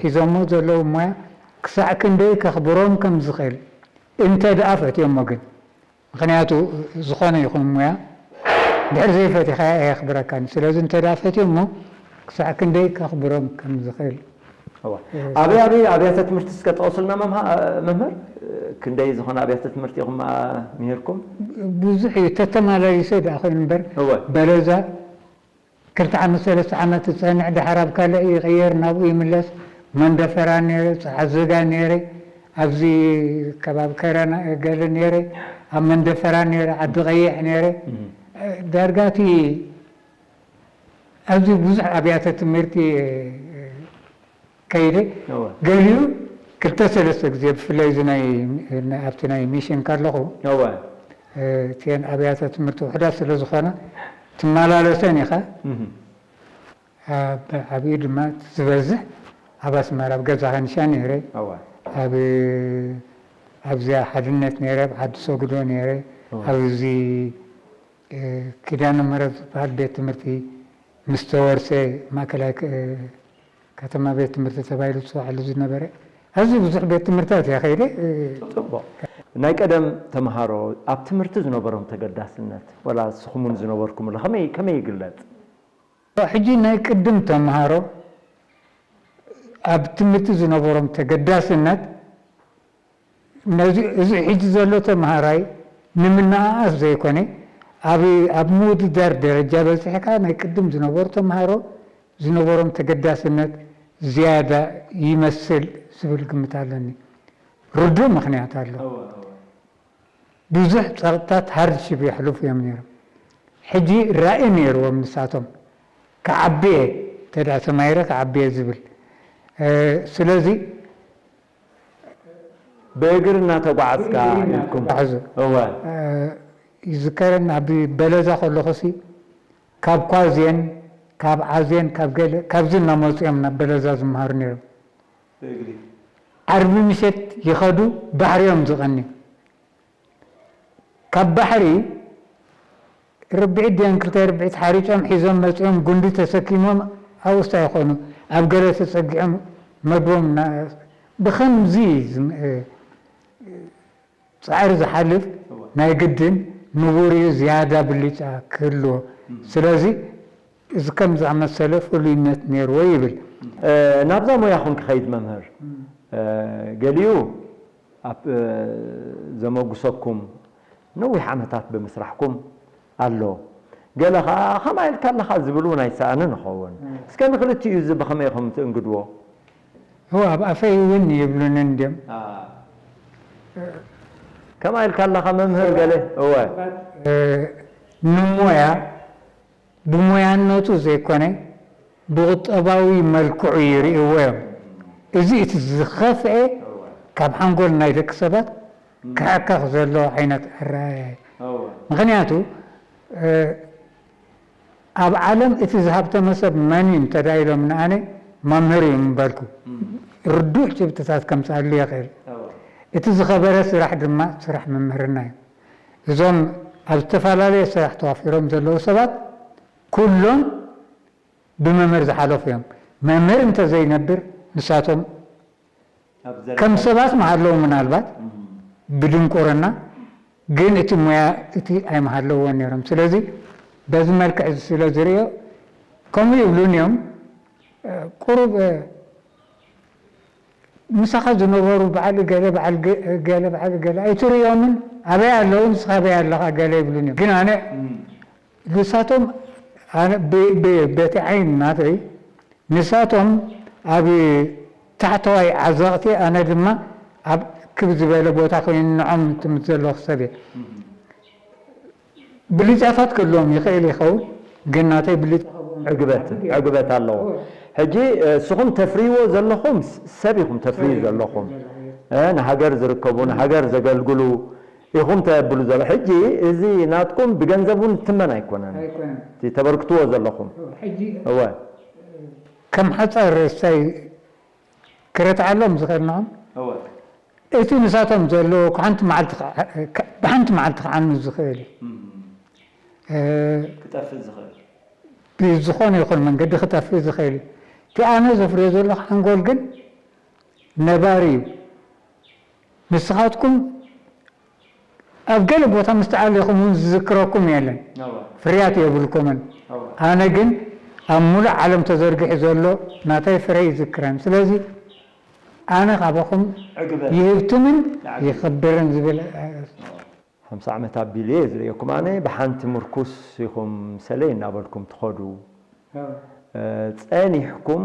ሒዞሞ ዘለዉ ሞያ ክሳዕ ክንደይ ከኽብሮም ከም ዝኽእል እንተ ደኣ ፈትዮሞ ግን ምኽንያቱ ዝኾነ ይኹን ሙያ ድሕር ዘይፈቲኻ ኣየኽብረካን። ስለዚ እንተ ደኣ ፈትዮ እሞ ክሳዕ ክንደይ ከኽብሮም ከም ዝኽእል። እዋ። ኣበይ ኣበይ ኣብያተ ትምህርቲ እስከ ጠቕሱልና መምሃ- መምህር? ክንደይ ዝኾነ ኣብያተ ትምህርቲ ኢኹም ምሂርኩም? ብዙሕ እዩ፣ ተተማላሊሰ ደኣ ኮይኑ እምበር እወ። በለዛ ክልተ ዓመት ሰለስተ ዓመት ዝፀንሕ፣ ድሓር ኣብ ካልእ ይቕየር፣ ናብኡ ይምለስ። መንደፈራ ነይረ፣ ፀዓዘጋ ነይረ፣ ኣብዚ ከባቢ ከረና ገለ ነይረ፣ ኣብ መንደፈራ ነይረ፣ ዓዲ ቀይሕ ነይረ። ዳርጋ እቲ ኣብዚ ብዙሕ ኣብያተ ትምህርቲ ከይደ። ገሊኡ ክልተ ሰለስተ ግዜ ብፍላይ እዚ ናይ ኣብቲ ናይ ሚሽን ከለኹ እቲአን ኣብያተ ትምህርቲ ውሕዳት ስለ ዝኾና ትመላለሰን ኢኻ። ዓብኡ ድማ ዝበዝሕ ኣብ ኣስመራ ኣብ ገዛ ከንሻ ነይረ። ኣብ ኣብዚኣ ሓድነት ነይረ፣ ኣብ ዓዲ ሰጉዶ ነይረ፣ ኣብዚ ኪዳነ ምሕረት ዝበሃል ቤት ትምህርቲ ምስ ተወርሰ ማእከላይ ከተማ ቤት ትምህርቲ ተባሂሉ ዝፅዋዕሉ ዝነበረ ኣዝዩ ብዙሕ ቤት ትምህርትታት እያ ከይደ። ፅቡቕ። ናይ ቀደም ተምሃሮ ኣብ ትምህርቲ ዝነበሮም ተገዳስነት ዋላ ንስኹም እውን ዝነበርኩምሉ ከመይ ከመይ ይግለፅ? ሕጂ ናይ ቅድም ተምሃሮ ኣብ ትምህርቲ ዝነበሮም ተገዳስነት ነዚ እዚ ሕጂ ዘሎ ተምሃራይ ንምንኣኣስ ዘይኮነ ኣብ ኣብ ምውድዳር ደረጃ በፂሕካ ናይ ቅድም ዝነበሩ ተምሃሮ ዝነበሮም ተገዳስነት ዝያዳ ይመስል ዝብል ግምት ኣለኒ። ርዱእ ምኽንያት ኣሎ። ብዙሕ ፀቕጥታት ሃርድሺፕ የሕልፉ እዮም ነይሮም። ሕጂ ራኢ ነይርዎም ንሳቶም ክዓቢ እየ እንተ ተማሂረ ክዓቢ እየ ዝብል። ስለዚ ብእግሪ እናተጓዓዝካ ኢልኩም። ተጓዕዙ። እወ። ይዝከረኒ ኣብ በለዛ ከለኹሲ ካብ ኳዝየን ካብ ዓዝየን ካብ ገለ ካብዚ እናመፁ እዮም ናብ በለዛ ዝመሃሩ ነይሮም። ዓርቢ ምሸት ይኸዱ ባሕሪ እዮም ዝቐንዩ። ካብ ባሕሪ ርብዒት ድዮም ክልተ ርብዒት ሓሪጾም ሒዞም መጺኦም ጉንዲ ተሰኪሞም ኣብኡ ስታይ ይኾኑ ኣብ ገለ ተጸጊዖም መግቦም ብኸምዚ ጻዕሪ ዝሓልፍ ናይ ግድን ንቡር እዩ ዝያዳ ብልጫ ክህልዎ ስለዚ እዚ ከም ዝኣመሰለ ፍሉይነት ነይርዎ ይብል። ናብዛ ሞያኹም ክኸይድ መምህር ገሊኡ ኣብ ዘመጉሰኩም ነዊሕ ዓመታት ብምስራሕኩም ኣሎ። ገለ ኸዓ ኸምኣ ኢልካ ኣለኻ ዝብል እውን ኣይሰኣንን ይኸውን። እስከ ንኽልቲኡ እዚ ብኸመይ ኢኹም ትእንግድዎ? እወ ኣብ ኣፈይ እውን ይብሉኒ እንድዮም። ከምኣ ኢልካ ኣለኻ መምህር ገለ እወ ንሞያ ብሞያነቱ ዘይኮነ ብቑጠባዊ መልክዑ ይርእይዎ እዮም። እዚ እቲ ዝኸፍኤ ካብ ሓንጎል ናይ ደቂ ሰባት ክሕከኽ ዘሎ ዓይነት ኣረኣእያ እዩ። ምኽንያቱ ኣብ ዓለም እቲ ዝሃብተመ ሰብ መን እዩ እንተዳ ኢሎም ንኣነ መምህር እዩ ምበልኩ ርዱእ ጭብጥታት ከምፅኣሉ ይኽእል። እቲ ዝኸበረ ስራሕ ድማ ስራሕ ምምህርና እዩ። እዞም ኣብ ዝተፈላለየ ስራሕ ተዋፊሮም ዘለዉ ሰባት ኩሎም ብመምህር ዝሓለፉ እዮም። መምህር እንተዘይነብር ንሳቶም ከም ሰባት ምሃለዉ ምናልባት ብድንቁርና ግን እቲ ሞያ እቲ ኣይምሃለውዎን ነይሮም። ስለዚ በዚ መልክዕ እዚ ስለ ዝርእዮ ከምኡ ይብሉን እዮም። ቁሩብ ምሳኻ ዝነበሩ በዓል እገለ በዓል ገለ በዓል እገለ ኣይትርእዮምን ኣበይ ኣለዉ ንስኻ ኣበይ ኣለኻ ገለ ይብሉን እዮም ግን ኣነ ንሳቶም ኣነ በቲ ዓይኒ ናተይ ንሳቶም ኣብ ታሕተዋይ ዓዘቕቲ ኣነ ድማ ኣብ ክብ ዝበለ ቦታ ኮይኑ ንዖም ትምህርቲ ዘለኹ ሰብ እየ ብልጫታት ክህልዎም ይኽእል ይኸውን፣ ግን ናተይ ብልጫ ዕግበት ዕግበት ኣለዎ። ሕጂ እስኹም ተፍርይዎ ዘለኹም ሰብ ኢኹም ተፍርዩ ዘለኹም ንሃገር ዝርከቡ ንሃገር ዘገልግሉ ኢኹም ተብሉ ዘሎ። ሕጂ እዚ ናትኩም ብገንዘብ እውን ዝትመን ኣይኮነን። እቲ ተበርክትዎ ዘለኹም። እወ። ከም ሓፃር ርእሳይ ክረትዓሎም ዝኽእል ንዖም። እወ። እቲ ምሳቶም ዘሎ ብሓንቲ መዓልቲ ክዓኑ ዝኽእል እዩ። ክጠፍእ ዝኽእል ብዝኾነ ይኹን መንገዲ ክጠፍእ ዝኽእል እዩ። እቲ ኣነ ዘፍርዮ ዘለኹ ሓንጎል ግን ነባሪ እዩ። ንስኻትኩም ኣብ ገለ ቦታ ምስ ተኣሊኹም እውን ዝዝክረኩም የለን። ፍርያት የብልኩምን። ኣነ ግን ኣብ ሙሉእ ዓለም ተዘርጊሑ ዘሎ ናተይ ፍረ ይዝክረን። ስለዚ ኣነ ካባኹም ይህብትምን ይኽብርን ዝብል ሓምሳ ዓመት ኣቢሉ እየ ዝርእየኩም። ኣነ ብሓንቲ ምርኩስ ኢኹም ሰለይ እናበልኩም ትኸዱ። ጸኒሕኩም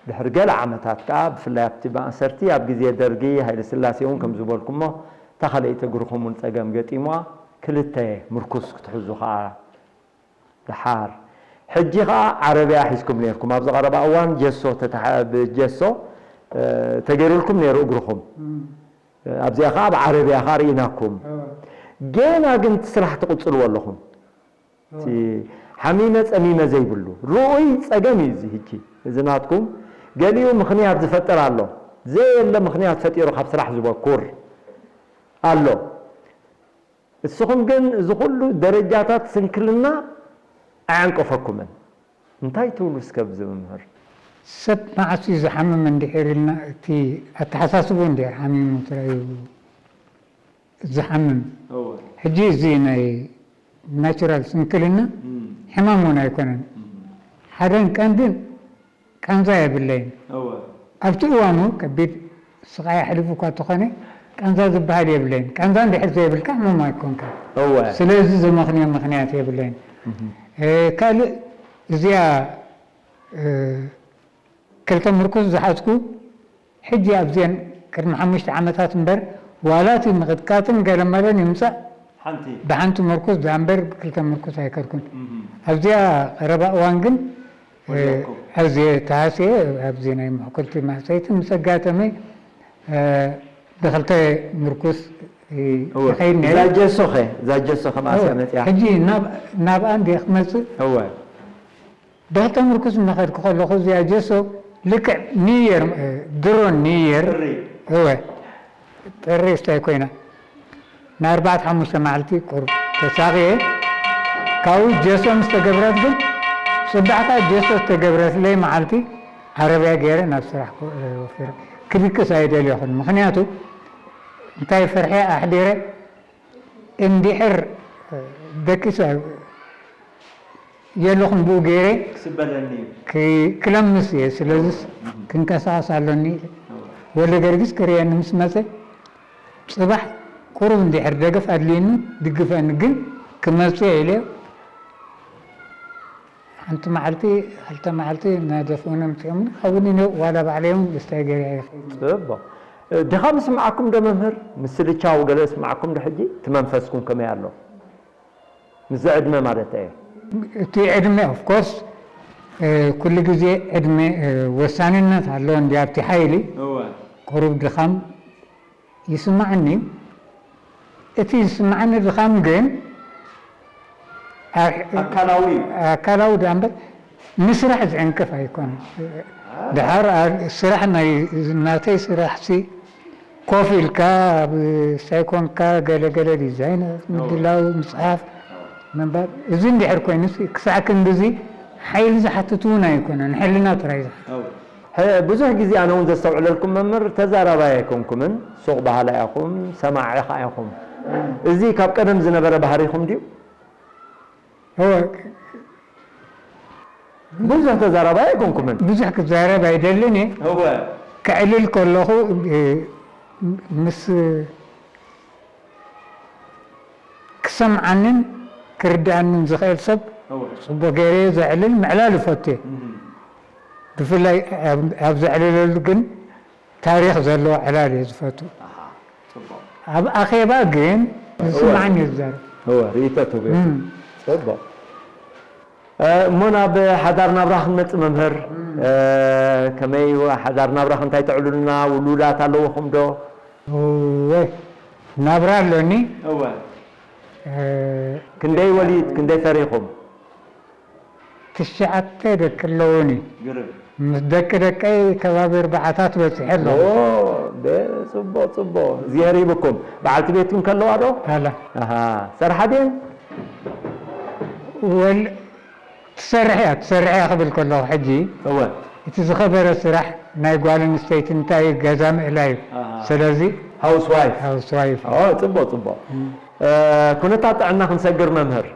ድሕሪ ገለ ዓመታት ከኣ ብፍላይ ኣብቲ ማእሰርቲ ኣብ ግዜ ደርጊ ሃይለስላሴ እውን ከም ዝበልኩሞ እታ ካልኣይቲ እግርኹም እውን ጸገም ገጢሙዋ ክልተ ምርኩስ ክትሕዙ ከኣ ደሓር ሕጂ ከኣ ዓረብያ ሒዝኩም ነርኩም ኣብዚ ቀረባ እዋን ጀሶ ተተሓ ብጀሶ ተገይሩልኩም ነይሩ እግርኹም ኣብዚኣ ከኣ ኣብ ዓረብያ ከኣ ርኢናኩም ገና ግን እቲ ስራሕ ትቕጽልዎ ኣለኹም እቲ ሓሚመ ጸሚመ ዘይብሉ ርኡይ ጸገም እዩ እዚ ህጂ እዚ ናትኩም ገሊኡ ምኽንያት ዝፈጥር ኣሎ ዘየለ ምኽንያት ፈጢሩ ካብ ስራሕ ዝበኩር ኣሎ እስኹም ግን እዚ ኩሉ ደረጃታት ስንክልና ኣያንቀፈኩምን እንታይ ትብሉ እስከ ብዚ መምህር ሰብ መዓስ እዩ ዝሓምም እንድሕር ኢልና እቲ ኣተሓሳስቡ እንድሕር ሓሚሙ ትራዩ ዝሓምም ሕጂ እዚ ናይ ናቹራል ስንክልና ሕማም እውን ኣይኮነን ሓደን ቀንድን ቃንዛ የብለይን ኣብቲ እዋኑ ከቢድ ስቓይ ኣሕሊፉ እኳ እንተኾነ ቃንዛ ዝበሃል የብለይን ቃንዛ እንድሕር ዘይብልካ ሕሙም ኣይኮንካ ስለዚ ዘመኽንዮ ምኽንያት የብለይን ካልእ እዚኣ ክልተ ምርኩስ ዝሓዝኩ ሕጂ ኣብዚአን ቅድሚ ሓሙሽተ ዓመታት እምበር ዋላ እቲ ምቕጥቃጥን ገለመለን ይምፃእ ብሓንቲ ምርኩስ ደኣ እምበር ብክልተ ምርኩስ ኣይከድኩን ኣብዚኣ ቀረባ እዋን ግን ኣዝየ ተሃስየ ኣብዚ ናይ ምሕኩልቲ ማህፀይቲ ምስ ኣጋጠመ ብክልተ ምርኩስ ይኸይድ ነይረ እዛ ጀሶኸ እዛ ጀሶኸ መዓስ እያ መፅያ ሕጂ ናብኣ እንድየ ክመፅእ ብክልተ ምርኩስ እናኸድኩ ከለኹ እዚኣ ጀሶ ልክዕ ኒየር ድሮ ኒየር እወ ጥሪ ስታይ ኮይና ንኣርባዕተ ሓሙሽተ መዓልቲ ቁሩብ ተሳቒየ ካብኡ ጀሶ ምስ ተገብረት ግን ፅባሕታ ጀሶ ዝተገብረትለይ መዓልቲ ዓረብያ ገይረ ናብ ስራሕ ወፊረ ክድቅስ ኣይደልየኹን ምኽንያቱ እንታይ ፍርሒ ኣሕዲረ እንድሕር ደቂሰ የለኹን ብኡ ገይረ ክስበለኒ እዩ። ክለምስ እየ ስለዝስ ክንቀሳቐስ ኣሎኒ ወልደ ገርጊስ ክርእየኒ ምስ መፀ ፅባሕ ቁሩብ እንድሕር ደገፍ ኣድልዩኒ ድግፈኒ ግን ክመፅእ እየ ኢለ ሓንቲ መዓልቲ ክልተ መዓልቲ እናደፈኡኒ ኣምፂኦምኒ ከውኒ ዋላ ባዕለይ እውን ደስታይ ገይረ ኣይኽእል ፅቡቕ ድኻም ይስምዓኩም ዶ መምህር ምስልቻው ገለ ይስምዓኩም ዶ ሕጂ እቲ መንፈስኩም ከመይ ኣሎ ምስዚ ዕድመ ማለት እየ እቲ ዕድመ of course ኩሉ ግዜ ዕድመ ወሳንነት ኣሎ እንዲ ኣብቲ ሓይሊ ቁሩብ ድኻም ይስማዓኒ እዩ። እቲ ዝስማዓኒ ድኻም ግን ኣካላዊ እዩ። ኣካላዊ ደኣ እምበር ንስራሕ ዝዕንቅፍ ኣይኮነን። ድሓር ስራሕ ናይ ናተይ ስራሕሲ ኮፍ ኢልካ ኣብ ሳይኮንካ ገለገለ ዲዛይን ምድላው ምፅሓፍ ምንባብ እዚ እንድሕር ኮይኑሲ ክሳዕ ክንድዚ ሓይሊ ዝሓትት እውን ኣይኮነን። ሕልና ጥራይ ዝሓትት። ብዙሕ ግዜ ኣነ እውን ዘስተውዕለልኩም መምህር ተዛራባይ ኣይኮንኩምን፣ ሱቕ በሃላይ ኢኹም፣ ሰማዒ ኸዓ ኢኹም። እዚ ካብ ቀደም ዝነበረ ባህሪኹም ድዩ? እወ፣ ብዙሕ ተዛራባይ ኣይኮንኩምን። ብዙሕ ክዛረብ ኣይደልን እየ። እወ። ከዕልል ከለኹ ምስ ክሰምዓንን ክርድኣንን ዝኽእል ሰብ እወ። ጽቡቕ ገይረ እየ ዘዕልል፣ ምዕላል እፈቱ እየ። እህ። ብፍላይ ኣብ ኣብ ዘዕልለሉ ግን ታሪኽ ዘለዎ ዕላል እየ ዝፈቱ። ኣሃ፣ ጽቡቕ። ኣብ ኣኼባ ግን ዝስምዓኒ እየ ዝዛረብ። እወ፣ ርእይቶ ትህቡ ኢኹም። እም። ጽቡቕ። እ፣ እሞ ናብ ሓዳር ናብራ ክንመጽእ መምህር፣ እ፣ ከመይ ሓዳር ናብራኽ እንታይ ተዕልሉና? ውሉዳት ኣለውኹም ዶ? እወ፣ ናብራ ኣሎኒ። እወ። እ፣ ክንደይ ወሊድ፣ ክንደይ ፈሪኹም? ትሽዓተ ደቂ ኣለዉኒ። ግርም። ምስ ደቂ ደቀይ ከባቢ ኣርባዓታት በጺሐ ኣለኹ። ኦ፣ ደ-፣ ጽቡቕ፣ ጽቡቕ። እግዚኣብሔር ይህብኩም። በዓልቲ ቤትኩም ከለዋ ዶ? ኣላ። ኣሃ። ሰርሓ ድየን? ወል-፣ ትሰርሕ እያ፣ ትሰርሕ እያ ክብል ከለኹ ሕጂ፣ እወ። እቲ ዝኸበረ ስራሕ ናይ ጓል ኣንስተይቲ እንታይ እዩ? ገዛ ምእላይ እዩ። ኣሃ። ስለዚ ሃውስዋይፍ። ሃውስዋይፍ። ኦ፣ ጽቡቕ፣ ጽቡቕ። እ፣ ኩነታት ጥዕና ክንሰግር መምህር።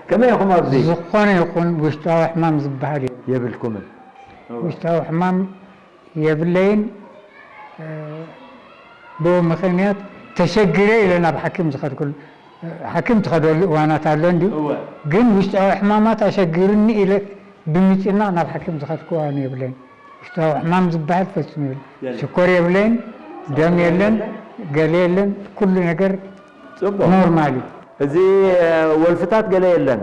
ከመይ ኢኹም ኣብዚ? ዝኾነ ይኹን ውሽጣዊ ሕማም ዝበሃል እዩ። የብልኩምን? ውሽጣዊ ሕማም የብለይን። እ፣ ብኡ ምኽንያት ተሸጊረ ኢለ ናብ ሓኪም ዝኸድኩሉ፣ ሓኪም ትኸደሉ እዋናት ኣሎ እንድዩ። እወ። ግን ውሽጣዊ ሕማማት ኣሸጊሩኒ ኢለ ብምጭናቕ ናብ ሓኪም ዝኸድኩ እዋን የብለይን። ውሽጣዊ ሕማም ዝበሃል ፈጽሙ የብለይን። የለን። ሽኮር የብለይን፣ ደም የለን፣ ገለ የለን። ኩሉ ነገር ጽቡቕ። ኖርማል እዩ። እዚ፣ እ፣ ወልፍታት ገለ የለን?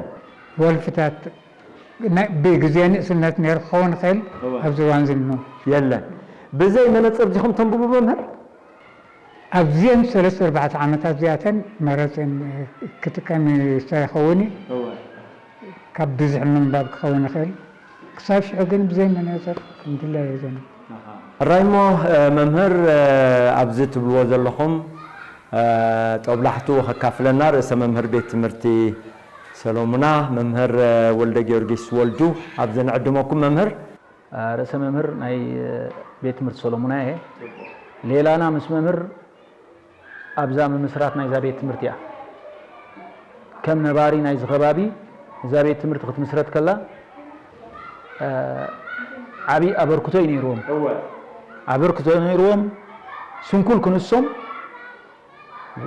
ወልፍታት ናይ ብግዜ ንእስነት ነይሩ ክኸውን ይኽእል፣ እወ። ኣብዚ እዋን ዝንኖ የለን። ብዘይ መነጽር ዲኹም ተንብቡ መምህር? ኣብዚአን ሰለስተ ኣርባዕተ ዓመታት እዚኣተን መረፅን ክጥቀም ይኽእል ይኸውን እዩ። ካብ ብዙሕ ምንባብ ክኸውን ይኽእል። ክሳብ ሽዑ ግን ብዘይ መነፅር እንድላይ እየ ዘንብብ። ሕራይ እሞ፣ እ፣ መምህር፣ እ፣ ኣብዚ ትብልዎ ዘለኹም፣ እ፣ ጦብላሕቱ ከካፍለና ርእሰ መምህር ቤት ትምህርቲ ሰሎሙና መምህር፣ እ፣ ወልደ ጊዮርጊስ ወልዱ ኣብዚ ንዕድመኩም መምህር። ርእሰ መምህር ናይ ቤት ትምህርቲ ሰሎሙና እየ። ሌላና ምስ መምህር ኣብዛ ምምስራት ናይዛ ቤት ትምህርቲ እያ። ከም ነባሪ ናይዚ ከባቢ እዛ ቤት ትምህርቲ ክትምስረት ከላ፣ እ፣ ዓብዪ ኣበርክቶ እዩ ነይርዎም። ኣበርክቶ ነይርዎም። ስንኩል ክንሶም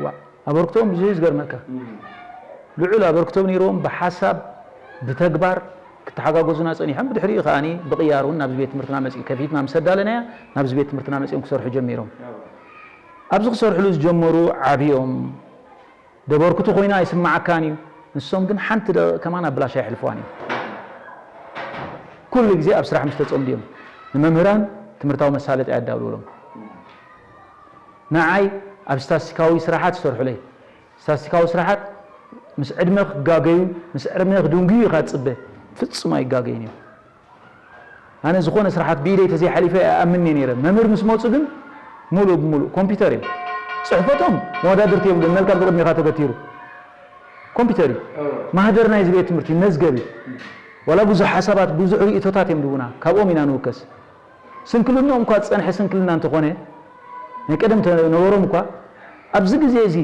ዋ፣ ኣበርክቶኦም ብዙሕ እዩ ዝገርመካ። ልዑል ኣበርክቶ ነይርዎም፣ ብሓሳብ ብተግባር ክተሓጋገዙና ጸኒሖም። ብድሕሪኡ ከኣ ብቕያር እውን ናብዚ ቤት ትምህርትና መጺኦም፣ ከፊትና ምስ ኣዳለናያ ናብዚ ቤት ትምህርትና መጺኦም ክሰርሑ ጀሚሮም። ኣብዚ ክሰርሕሉ ዝጀመሩ ዓብዮም ደበርክቱ ኮይኑ ኣይስምዓካን እዩ። ንሶም ግን ሓንቲ ደቂቕ ከማን ኣብ ብላሽ ኣይሕልፍዋን እዮም። ኩሉ ግዜ ኣብ ስራሕ ምስ ተጸምዱ እዮም ንመምህራን ትምህርታዊ መሳለጢ የዳልውሎም። ንዓይ ኣብ ስታስቲካዊ ስራሓት ይሰርሑለይ። ስታስቲካዊ ስራሓት ምስ ዕድመ ክጋገዩ፣ ምስ ዕድመ ክድንጉዩ ኢኻ ትጽበ። ፍጹም ኣይጋገዩን እዮም። ኣነ ዝኾነ ስራሓት ብኢደይ ተዘይሓሊፈ ኣይኣምንን እየ ነይረ። መምህር ምስ መጹ ግን ሙሉእ ብሙሉእ ኮምፒውተር እዮም። ጽሕፈቶም መወዳድርቲ የብሉን። መልካ ብቕድሚኻ ተገቲሩ ኮምፒውተር እዩ። ማህደር ናይዚ ቤት ትምህርቲ መዝገብ እዩ። ዋላ ብዙሕ ሓሳባት፣ ብዙሕ ርእይቶታት እዮም ድቡና። ካብኦም ኢና ንውከስ። ስንክልንኦም እኳ ዝጸንሐ ስንክልና እንተኾነ፣ ናይ ቀደም ተነበሮም እኳ፣ ኣብዚ ግዜ እዚ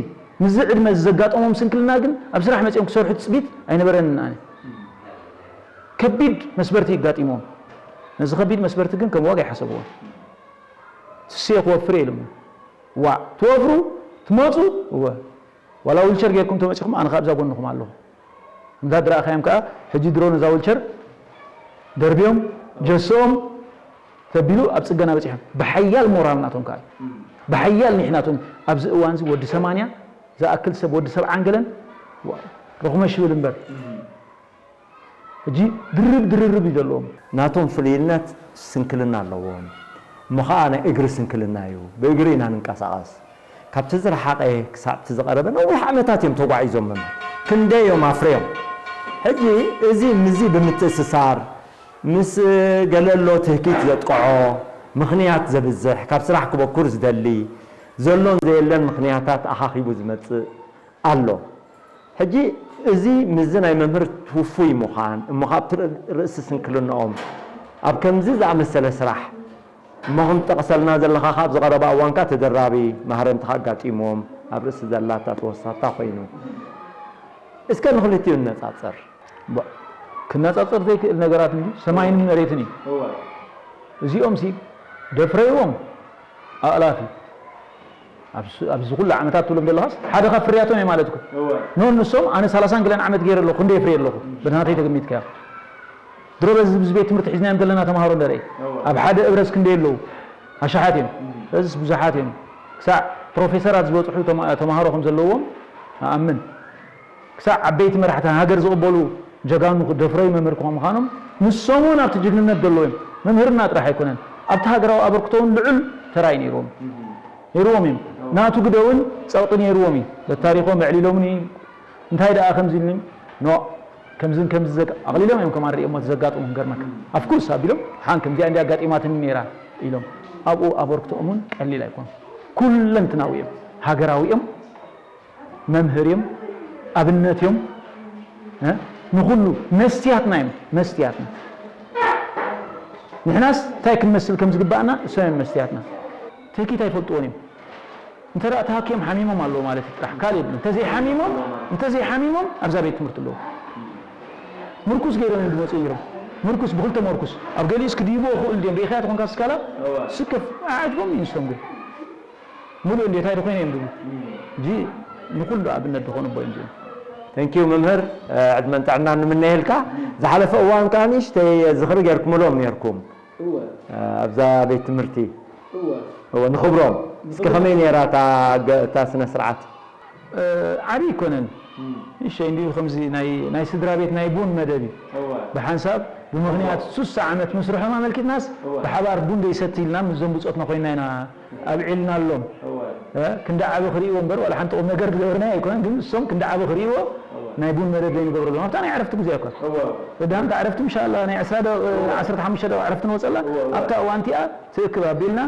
ምስዚ ዕድመ እዚ ዘጋጠሞም ስንክልና ግን ኣብ ስራሕ መጺኦም ክሰርሑ ትጽቢት ኣይነበረንን ኣነ። ከቢድ መስበርቲ ይጋጢሞም። ነዚ ከቢድ መስበርቲ ግን ከም ዋጋ ይሓሰብዎ። ስሴ ክወፍር እየ ኢሎም። ዋእ፣ ትወፍሩ፣ ትመጹ፣ እወ። ዋላ ዊልቸር ጌርኩም ተመጺኹም፣ ኣነ ከኣ ኣብዛ ጎንኹም ኣለኹ። እንዳ ድረኣኻዮም ከኣ፣ ሕጂ ድሮ ነዛ ዊልቸር ደርብዮም፣ ጀስኦም ተቢሉ ኣብ ጽገና በጺሖም። ብሓያል ሞራል ናቶም ከኣ እዩ። ብሓያል ኒሕ ናቶም። ኣብዚ እዋንዚ ወዲ ሰማንያ ዝኣክል ሰብ፣ ወዲ ሰብዓን ገለን፣ ዋ፣ ርኹመሽ ይብል እምበር። ሕጂ ድርብ ድርርብ እዩ ዘለዎም። ናቶም ፍልይነት ስንክልና ኣለዎም። እሞ ኸዓ ናይ እግሪ ስንክልና እዩ። ብእግሪ ኢና ንንቀሳቐስ። ካብቲ ዝረሓቐ ክሳብ እቲ ዝቐረበ ነዊሕ ዓመታት እዮም ተጓዒዞም መምህር። ክንደይ እዮም ኣፍርዮም። ሕጂ እዚ ምስዚ ብምትእስሳር፣ ምስ ገለ ኣሎ ትህኪት ዘጥቅዖ፣ ምኽንያት ዘብዝሕ፣ ካብ ስራሕ ክበኩር ዝደሊ፣ ዘሎን ዘየለን ምኽንያታት ኣኻኺቡ ዝመጽእ ኣሎ። ሕጂ እዚ ምስዚ ናይ መምህር ውፉይ ምዃን እሞ ካብ ትር-፣ ርእሲ ስንክልንኦም ኣብ ከምዚ ዝኣመሰለ ስራሕ እሞ ከም ትጠቕሰልና ዘለኻ ካብ ዝቐረባ እዋንካ ተደራቢ ማህረምትኻ ኣጋጢሞም ኣብ ርእሲ ዘላታ ተወሳታ ኮይኑ እስከ ንኽልቲኡ ነጻጽር። ባ-፣ ክነጻጸር ዘይክእል ነገራት እንዲ ሰማይን መሬትን እዩ። እዚኦም ሲ ደፍረይዎም ኣእላፍ እዩ። ኣብዚ ኩሉ ዓመታት ትብሎም ዘለኻስ ሓደ ካብ ፍርያቶም እየ ማለት እኮ። እወ። ኖን ንሶም ኣነ ሰላሳን ገለን ዓመት ገይረ ኣለኹ፣ ክንደይ የፍርየ ኣለኹ? ብናተይ ተገሚትካዮ። ድሮ በዚ፣ ብዚ ቤት ትምህርቲ ሒዝናዮም ዘለና ተምሃሮ እንደ ርኤ። እወ። ኣብ ሓደ እብረስ ክንደይ ኣለዉ? ኣሽሓት እዮም። እም። በዚስ ብዙሓት እዮም። ክሳዕ ፕሮፌሰራት ዝበጽሑ ተማ-፣ ተምሃሮ ከም ዘለዎም እኣምን። ክሳዕ ዓበይቲ መራሕቲ ሃገር ዝቕበሉ ጀጋኑ ደፍረዩ መምህር ክኾኑ ምዃኖም፣ ንሶም እውን ኣብቲ ጅግንነት ዘለዉ እዮም። መምህርና ጥራሕ ኣይኮነን፣ ኣብቲ ሃገራዊ ኣበርክቶ እውን ልዑል ተራ እዩ ነይርዎም። ነይርዎም እዮም። ናቱ ግደ እውን ጸቕጢ ነይርዎም እዩ። ዘታሪኾም፣ የዕሊሎምኒ፣ እንታይ ደኣ ከምዚ ኢልኒ፣ ኖ፣ ከምዝን ከምዚ ዘጋ-፣ ኣቕሊሎም እዮም ከማን ርእዮሞ እቲ ዘጋጥሞም ክገርመካ። ኣፍኩርስ ኣቢሎም፣ ሓን ከምዚኣ እንዲያ ኣጋጢማትኒ ነይራ ኢሎም። ኣብኡ ኣበርክቶኦም እውን ቀሊል ኣይኮኑን። ኩለንትናዊ እዮም። ሃገራዊ እዮም። መምህር እዮም፣ ኣብነት እዮም፣ እ? ንኹሉ መስትያትና እዮም፣ መስትያትና። ንሕናስ እንታይ ክንመስል ከም ዝግባእና እሶም እዮም መስትያትና። ትህኪት ኣይፈልጥዎን እዮም። እንተ ደኣ ተሃክዮም ሓሚሞም ኣለዉ ማለት እዩ ጥራሕ፣ ካልእ የብሉን። እንተዘይሓሚሞም፣ እንተዘይሓሚሞም ኣብዛ ቤት ትምህርቲ ኣለዉ። ምርኩስ ገይሮም እዮም ዝመጹ ነይሮም። ምርኩስ፣ ብኽልተ መርኩስ። ኣብ ገሊኡስ ክድይብዎ ክኽእሉ ድዮም? ርኢኻያ ተኾንካ ስካላ? እዋ። ስክፍ፣ ኣዓጅቦም እዩ ንሶም ግን። ሙሉእ እንዴት ኣይደ ኮይነ እዮም ዝብሉ። እም። ሕጂ ንኹሉ ኣብነት ዝኾኑ ኣቦ እዮም እዚኦም። Thank you መምህር፣ እ፣ ዕድመን ጥዕናን ንምነየልካ። ዝሓለፈ እዋን ከኣ ንእሽተይ ዝኽሪ ጌርኩምሎም ኔርኩም። እወ። እ፣ ኣብዛ ቤት ትምህርቲ። እወ። እወ፣ ንኽብሮም። እስከ ንኽብሮም። ከመይ ኔራ እታ ገ-፣ እታ ስነ ስርዓት? እ፣ ዓቢ ኣይኮነን። እም። ንእሽተይ እንዲዩ ከምዚ ናይ፣ ናይ ስድራ ቤት ናይ ቡን መደብ እዩ። እወ። ብሓንሳብ ብምኽንያት ሱሳ ዓመት ምስርሖም ኣመልኪትናስ እወ። ብሓባር ቡን ደይሰቲ ኢልና ምስዞም ብጾትና ኮይና ኢና ኣብዒልናሎም። እወ። እ፣ ክንዲ ዓቢ ክርእይዎ እምበር ዋላ ሓንቲ ቁም ነገር ዝገበርናዮ ኣይኮነን፣ ግን እሶም ክንዲ ዓቢ ክርእይዎ እወ። ናይ ቡን መደብ ዘይንገብረሎም። ኣብታ ናይ ዕረፍቲ ግዜ እኳ። እወ። ቀዳም ዕረፍቲ ምሻላ ናይ ዕስራ ዶ-፣ እወ። ዓሰርተ ሓሙሽተ ዶ ዕረፍቲ ንወጸላ። እወ፣ እወ። ኣብታ እዋን እቲኣ ትእክብ ኣቢልና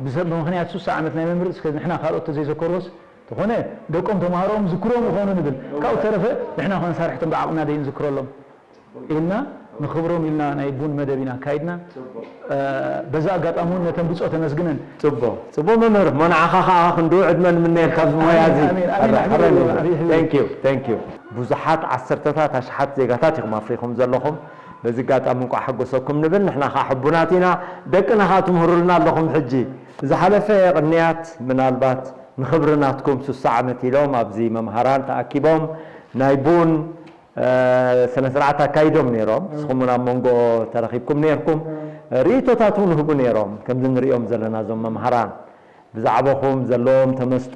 ብሰ-፣ ብምኽንያት ሱሳ ዓመት ናይ መምህር እስከ ንሕና ካልኦት ተዘይዘከርዎስ ተኾነ ደቆም ተምሃሮኦም ዝክሮም ይኾኑ ንብል። እወ። ካብኡ ተረፈ ንሕና ኮነ ሳርሕቶም ብዓቕምና ደይንዝክረሎም። ኢልና ንኽብሮም ኢልና ናይ ቡን መደብ ኢና ኣካይድና። ጽቡቕ። እ፣ በዚ ኣጋጣሚ እውን ነተን ብጾት ተመስግነን። ጽቡቕ፣ ጽቡቕ መምህር፣ እሞ ንዓኻ ኸኣ ክንድኡ ዕድመ ንምነየልካ ኣብዚ ሞያ እዚ። ኣሜን፣ ኣሜን፣ ኣሜን፣ ሕራይ፣ ኣሜን፣ ሕራይ መምህር። ኣሜን፣ ኣሜን። Thank you፣ thank you። ብዙሓት ዓሰርተታት ኣሽሓት ዜጋታት ኢኹም ኣፍሪኹም ዘለኹም። በዚ ኣጋጣሚ እንቋዕ ሓጎሰኩም ንብል። ንሕና ኸኣ ሕቡናት ኢና። ደቅና ኸኣ ትምህሩልና ኣለኹም ሕጂ። ዝሓለፈ ቅንያት ምናልባት ንኽብሪ ናትኩም ሱሳ ዓመት ኢሎም ኣብዚ መምሃራን ተኣኪቦም ናይ ቡን እ፣ ስነ ስርዓት ኣካይዶም ነይሮም። እም። ንስኹም እውን ኣብ መንጎ ተረኺብኩም ነይርኩም። እም። ርእይቶታት እውን ይህቡ ነይሮም። ከምዚ ንሪኦም ዘለና እዞም መምሃራን ብዛዕባኹም ዘለዎም ተመስጦ፣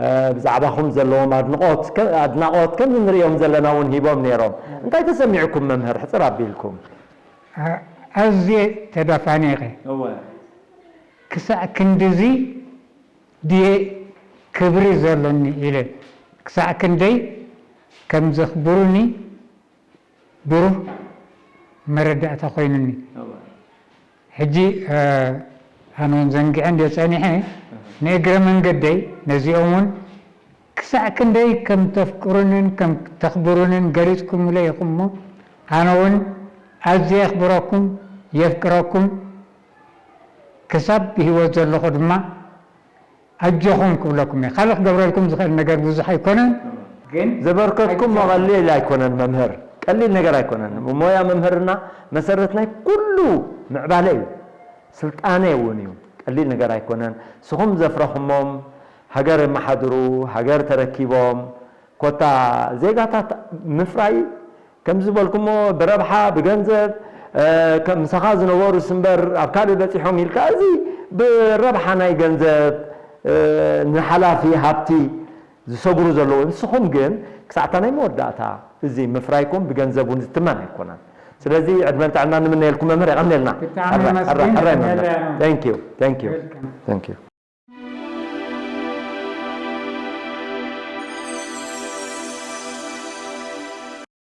እ፣ ብዛዕባኹም ዘለዎም ኣድንቖት፣ ከ-፣ ኣድናቖት ከምዚ ንሪኦም ዘለና እውን ሂቦም ነይሮም። እም። እንታይ ተሰሚዕኩም መምህር? ሕጽር ኣቢልኩም። ኣ-፣ ኣዝየ ተዳፋኒቐ። እወ። ክሳዕ ክንድዚ ድየ ክብሪ ዘሎኒ ኢለ ክሳዕ ክንደይ ከም ዘኽብሩኒ ብሩህ መረዳእታ ኮይኑኒ። እወ። ሕጂ፣ እ፣ ኣነ እውን ዘንጊዐ እንድየ ጸኒሐ፣ እህ። ንእግረ መንገደይ ነዚኦም እውን ክሳዕ ክንደይ ከም ተፍቅሩንን ከም ተኽብሩንን ገሊጽኩምለይ ኢኹም እሞ፣ ኣነ እውን ኣዝየ የኽብረኩም፣ የፍቅረኩም፣ ክሳብ ብህይወት ዘለኹ ድማ ኣጆኹም ክብለኩም እየ። ካልእ ክገብረልኩም ዝኽእል ነገር ብዙሕ ኣይኮነን፣ ግን ዘበርከትኩም ኣጆኹም። ቀሊል ኣይኮነን መምህር፣ ቀሊል ነገር ኣይኮነን። ሞያ መምህርና መሰረት ናይ ኩሉ ምዕባለ እዩ፣ ስልጣነ እውን እዩ። ቀሊል ነገር ኣይኮነን። ንስኹም ዘፍረኹሞም ሃገር የመሓድሩ፣ ሃገር ተረኪቦም፣ ኮታ ዜጋታት ምፍራይ ከምዚ ዝበልኩሞ ብረብሓ፣ ብገንዘብ፣ እ፣ ከም ምሳኻ ዝነበሩስ እምበር ኣብ ካልእ በጺሖም ኢልካ፣ እዚ ብረብሓ ናይ ገንዘብ፣ እ፣ ንሓላፊ ሃብቲ ዝሰግሩ ዘለዉ። ንስኹም ግን ክሳዕ እታ ናይ መወዳእታ እዚ ምፍራይኩም ብገንዘብ እውን ዝትመን ኣይኮነን። ስለዚ ዕድመን ጥዕናን ንምነየልኩም መምህር፣ የቐንየልና። ብጣዕሚ ሕራይ፣ የመስግን፣ ሕራይ፣ ሕራይ መምህር። የቐንየልና። Thank you፣ thank you፣ Welcome። Thank you።